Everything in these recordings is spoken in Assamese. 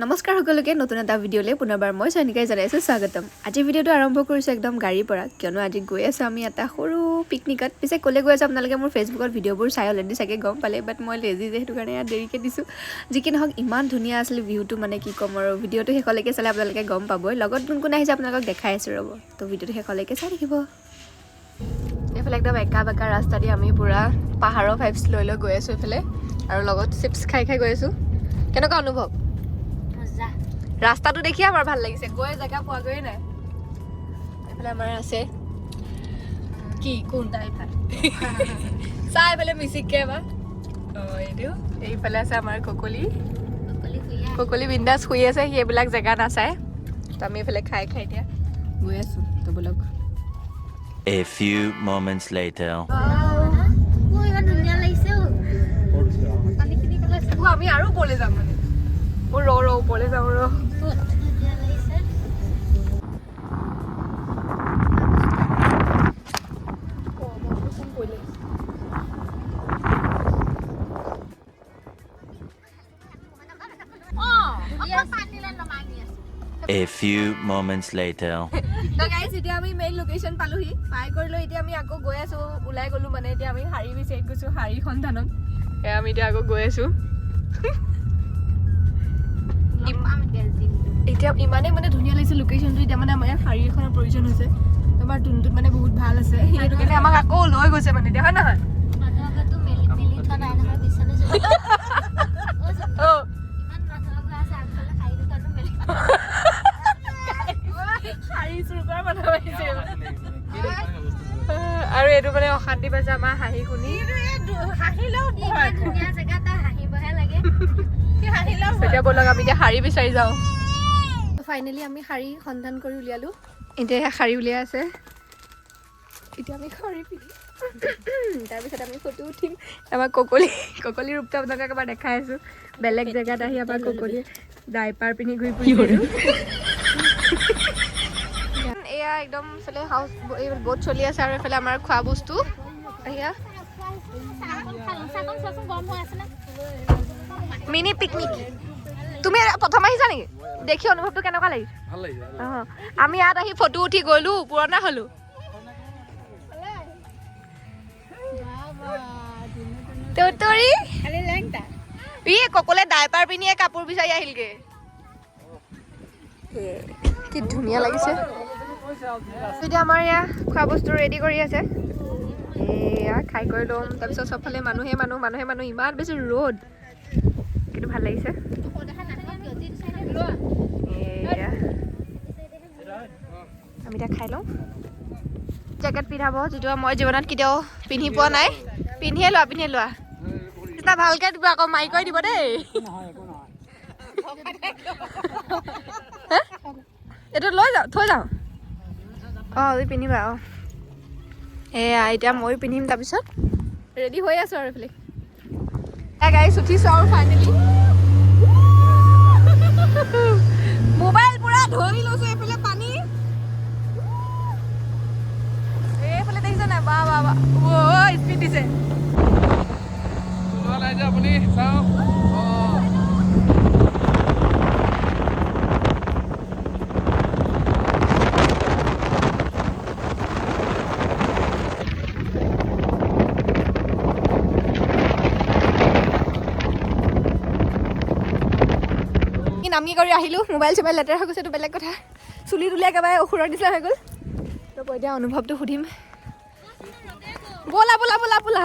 নমস্কাৰ সকলোকে, নতুন এটা ভিডিঅ'লৈ পুনৰবাৰ মই চয়নিকাই জনাইছোঁ স্বাগতম। আজি ভিডিঅ'টো আৰম্ভ কৰিছোঁ একদম গাড়ীৰ পৰা, কিয়নো আজি গৈ আছোঁ আমি এটা সৰু পিকনিকত। পিছে ক'লৈ গৈ আছোঁ আপোনালোকে মোৰ ফেচবুকত ভিডিঅ'বোৰ চাই অলৰেডি চাগে গম পালে, বাট মই লেজি যে সেইটো কাৰণে ইয়াত দেৰিকৈ দিছোঁ। যি কি নহওক, ইমান ধুনীয়া আছিলে ভিউটো, মানে কি ক'ম আৰু, ভিডিঅ'টো শেষলৈকে চালে আপোনালোকে গম পাবই। লগত কোন কোন আহিছে আপোনালোকক দেখাই আছোঁ, ৰ'ব। তো ভিডিঅ'টো শেষলৈকে চাই থাকিব। এইফালে একদম একা বেকা ৰাস্তা দি আমি পূৰা পাহাৰৰ ভাইবছ লৈ লৈ গৈ আছোঁ এইফালে, আৰু লগত চিপছ খাই খাই গৈ আছোঁ। কেনেকুৱা অনুভৱ? মজা। ৰাস্তাটো দেখিয়ে আমাৰ ভাল লাগিছে, গৈ জেগা পোৱাগৈয়ে নাই। এইফালে আমাৰ আছে কি কোন চাই এইফালে মিচিককে এবাৰ। অঁ, এইটো এইফালে আছে আমাৰ ককলি। ককলি বিন্দাছ শুই আছে, সি এইবিলাক জেগা নাচায়। তো আমি এইফালে খাই খাই এতিয়া গৈ আছোঁ। তো ব'লক। A few moments later. ইমান ধুনীয়া লাগিছে অ। পানীখিনি ক'ত? অ, আমি আৰু ওপৰলৈ যাম মানে। অ, ৰ ৰ, ওপৰলৈ যাওঁ ৰ। ধুনীয়া লাগিছে। অ, বৰষুণ পৰিলে। A few moments later. তো গাইছ, এতিয়া আমি মেইন লোকেশ্যন পালোহি। পাই কৰি লৈ এতিয়া আমি আকৌ গৈ আছো। ওলাই গ'লো মানে, এতিয়া আমি শাৰী বিচাৰি গৈছো, শাৰী সন্ধানত। এয়া আমি এতিয়া আকৌ গৈ আছো। এতিয়া ইমানেই মানে ধুনীয়া লাগিছে লোকেশ্যনটো, এতিয়া মানে আমাৰ ইয়াত শাৰী এখনৰ প্ৰয়োজন হৈছে। আমাৰ টুনটোত মানে বহুত ভাল আছে, সেইটো কাৰণে আমাক আকৌ লৈ গৈছে মানে এতিয়া, হয় নহয়? মানুহৰ আগতো মেলি মেলি থোৱা নাই নহয় বিচনা। অ। ইমান মানুহৰ ঘৰ আছে আগফালে, শাৰী দুখনো মেলি শাৰী চুৰ কৰা মানুহ আহিছে আৰু এইটো মানে অশান্তি পাইছে আমাৰ হাঁহি শুনি। ইমান ধুনীয়া জেগা, তাৰ হাঁহিবহে লাগে। এতিয়া ব'লক, আমি এতিয়া শাৰী বিচাৰি যাওঁ। ফাইনেলি আমি শাৰী সন্ধান কৰি উলিয়ালো। এতিয়া এয়া শাৰী উলিয়াই আছে। এতিয়া আমি শাৰী পিন্ধিম, তাৰপিছত আমি ফটো উঠিম। আমাৰ ককলি, ককলি ৰূপটো আপোনালোকক এবাৰ দেখাই আছোঁ। বেলেগ জেগাত আহি আমাৰ ককলি ডাইপাৰ পিন্ধি ঘূৰি ফুৰিছে। এয়া একদম এইফালে হাউচ এই ব'ট চলি আছে আৰু এইফালে আমাৰ খোৱা বস্তু এয়া। চাহকণ খালো। চাহকণ চোৱাচোন, গৰম হৈ আছে নে? Mini picnic. তুমি প্ৰথম আহিছা নেকি? দেখি অনুভৱটো কেনেকুৱা লাগিছে? ভাল লাগিছে। অ, আমি ইয়াত আহি ফটো উঠি গ'লো, পুৰণা হ'লো। তুতুৰি ই ককলে ডাইপাৰ পিন্ধিয়ে কাপোৰ বিচাৰি আহিলগে। এ, কি ধুনীয়া লাগিছে। এতিয়া আমাৰ এয়া খোৱা বস্তু ৰেডি কৰি আছে। এয়া খাই কৰি ল'ম, তাৰপিছত চবফালে মানুহে মানুহ, মানুহে মানুহ। ইমান বেছি ৰ'দ, কিন্তু ভাল লাগিছে। এয়া আমি এতিয়া খাই লওঁ। জেকেট পিন্ধাব, যিটো মই জীৱনত কেতিয়াও পিন্ধি পোৱা নাই। পিন্ধিয়ে লোৱা, পিন্ধিয়ে লোৱা। কৃষ্ণা, ভালকে দিব আকৌ, মাৰি কৰি দিব দেই। হে? এইটো লৈ যাওঁ, থৈ যাওঁ। অঁ, তুমি পিন্ধিবা। অঁ, এয়া এতিয়া ময়ো পিন্ধিম, তাৰপিছত ৰেডি হৈ আছোঁ। আৰু এইফালে গাড়ী উঠিছোঁ আৰু ফাইনেলি মোবাইল পুৰা ধৰি লৈছোঁ। এইফালে পানী, এইফালে দেখিছে নাই? বা বা বা, স্পীড দিছে। চলোৱা নাই যে আপুনি, চাওক। অঁ। নামি কৰি আহিলোঁ, মোবাইল চোবাইল লেতেৰা হৈ গৈছে, এইটো বেলেগ কথা। চুলি তুলি একেবাৰে অসুৰৰ নিচিনা হৈ গ'ল। তো এতিয়া অনুভৱটো সুধিম। ব'লা ব'লা ব'লা ব'লা।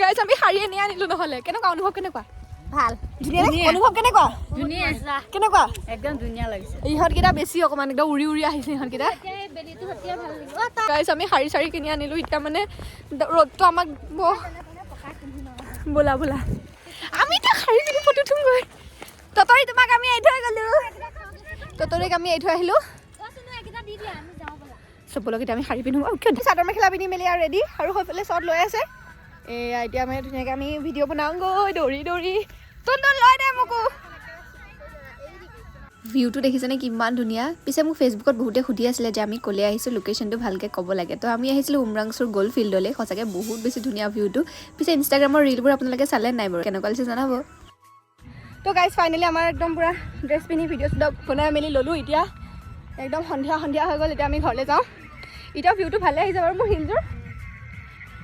গাইছ, আমি শাৰী আনি আনিলোঁ নহ'লে। কেনেকুৱা অনুভৱ, কেনেকুৱা? ভাল। ধুনীয়া নে? অনুভৱ কেনেকুৱা? ধুনীয়া। কেনেকুৱা? একদম ধুনীয়া লাগিছে। ইহঁতকেইটা বেছি অকণমান একদম উৰি উৰি আহিছে ইহঁতকেইটা। এতিয়া এই বেলিটো সতিয়া ভাল লাগিব। অ, তাত গাইছ, আমি শাৰী চাৰী কিনি আনিলোঁ। এতিয়া মানে ৰ'দটো আমাক ব'লা ব'লা, আমি এতিয়া শাৰী পিন্ধি ফটো উঠোমগৈ। ততৰি, তোমাক আমি এৰি থৈ গ'লো। ততৰিক আমি এৰি থৈ আহিলোঁ। অ, চুনু, এইকেইটা দি দিয়া, আমি যাওঁ ব'লা। চবলক এতিয়া আমি শাৰী পিন্ধো। আৰু কিয় চাদৰ মেখেলা পিন্ধি মেলি আৰু ৰেডি আৰু হৈ পেলাই চত লৈ আছে। এয়া এতিয়া মানে ধুনীয়াকৈ আমি ভিডিঅ' বনাওঁগৈ দৌৰি দৌৰি। তোন তোন, লৈ দে মোকো। ভিউটো দেখিছেনে কিমান ধুনীয়া? পিছে মোক ফেচবুকত বহুতে সুধি আছিলে যে আমি ক'লৈ আহিছোঁ, লোকেশ্যনটো ভালকৈ ক'ব লাগে। তো আমি আহিছিলোঁ উমৰাংচুৰ গ'ল্ড ফিল্ডলৈ। সঁচাকৈ বহুত বেছি ধুনীয়া ভিউটো। পিছে ইনষ্টাগ্ৰামৰ ৰিলবোৰ আপোনালোকে চালে নাই বাৰু? কেনেকুৱা লাগিছে জনাব। তো গাইজ, ফাইনেলি আমাৰ একদম পূৰা ড্ৰেছ পিন্ধি ভিডিঅ' চিডিঅ' বনাই মেলি ল'লোঁ। এতিয়া একদম সন্ধিয়া সন্ধিয়া হৈ গ'ল। এতিয়া আমি ঘৰলৈ যাওঁ। এতিয়া ভিউটো ভালে আহিছে বাৰু। মোৰ হিলযোৰ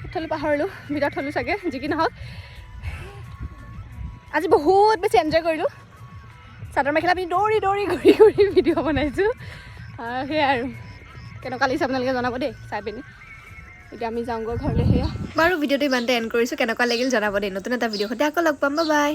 ক'ত থ'লোঁ পাহৰিলোঁ, ভিতৰত থ'লোঁ চাগে। যি কি নহওক, আজি বহুত বেছি এনজয় কৰিলোঁ। চাদৰ মেখেলা পিন্ধি দৌৰি দৌৰি ঘূৰি ঘূৰি ভিডিঅ' বনাইছোঁ। সেয়াই আৰু, কেনেকুৱা লাগিছে আপোনালোকে জনাব দেই চাই পিনি। এতিয়া আমি যাওঁগৈ ঘৰলৈ, সেয়া। বাৰু, ভিডিঅ'টো ইমানতে এণ্ড কৰিছোঁ। কেনেকুৱা লাগিল জনাব দেই। নতুন এটা ভিডিঅ' সৈতে আকৌ লগ পাম। বাই।